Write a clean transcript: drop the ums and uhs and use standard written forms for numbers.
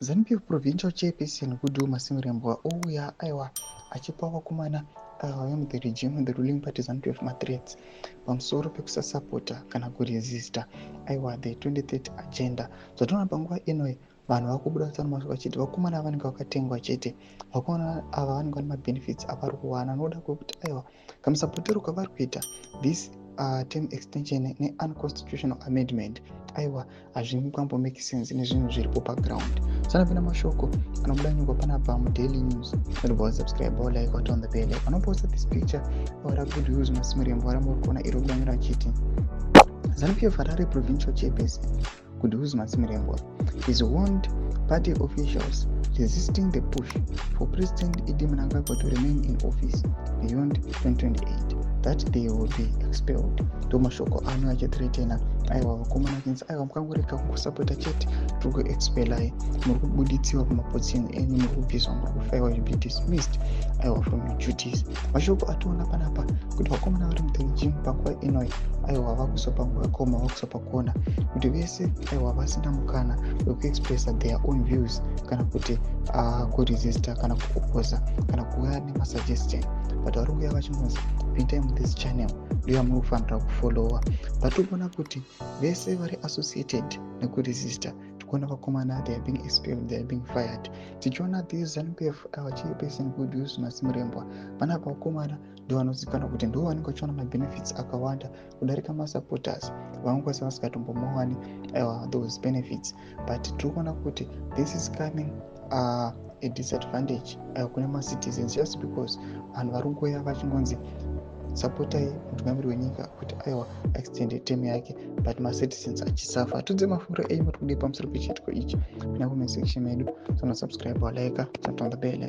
ZANU-PF provincial chairperson Goodwill Masimirembwa ouya, aiwa, achipa vakomana vemu the regime, the ruling party ZANU-PF, mathreats pamusoro pekusasapota kana kuresista, aiwa, the 2030 agenda. Zvatoona panguva inoi, vanhu vakubuda mashoko vachiti vakomana vanenge vakatengwa chete, vakomana ava vanenge vane mabenefits avari kuwana nokuda kwekuti, aiwa, kamusapotero kavari kuita this term extension neunconstitutional amendment, aiwa, hazvingambo make sense nezvinhu zviripo paground. Sanapinda mashoko anobuda nyungwa panapa muDaily News. Notobva wasubscribe, walike, waturn on the bell. Vanoposta this picture raGoodwill Masimirembwa ramuri kuona iri kudanyura achiti ZANU-PF Harare provincial chairperson Goodwill Masimirembwa has warned party officials resisting the push for President ED Mnangagwa to remain in office beyond 2028 that they will be expelled. Ndo mashoko ano achithreatena, aiwa, vakomana achinzi, aiwa, mukangorega kungosapota chete, tiri kuexpelai, muri kubuditsiwa pamaposition enyu, muri kubviswa, muri kufaiwa, you be dismissed, aiwa, from your duties. Mashoko ationa panapa kuti vakomana vari muthe regime panguva inoi, aiwa, vakuiswa panguva yakoma, vakuiswa pakona kuti vese, aiwa, vasina mukana wekuexpressa their own views kana kuti kuresista kana kuoposa kana kuuya nemasuggestion, but vari kuuya vachingonzi pindai muthis channel, ndo yamuri kufanira kufollowa. But tikuona kuti vese vari associated nekuresista, tikuona vakomana, they are being expelled, they are being fired. Tichiona this ZANU-PF chairperson Goodwill Masimirembwa panapa, vakomana ndo vanozivikanwa kuti ndo vanenge vachiona mabenefits akawanda kudarika masupporters vangakwanisa vasingatombomuwani, aiwa, those benefits. But tiri kuona kuti this is coming a disadvantage kune macitizens, just because vanhu vari kungoya vachingonzi sapotai mutungamiri wenyika kuti, aiwa, extend term yake, but macitizens achisafa. Tudze mafungiro enyu, muri kudii pamusoro pechiitiko ichi? Pinda comment section medu, sonosubscribe, walike, turn on the bell.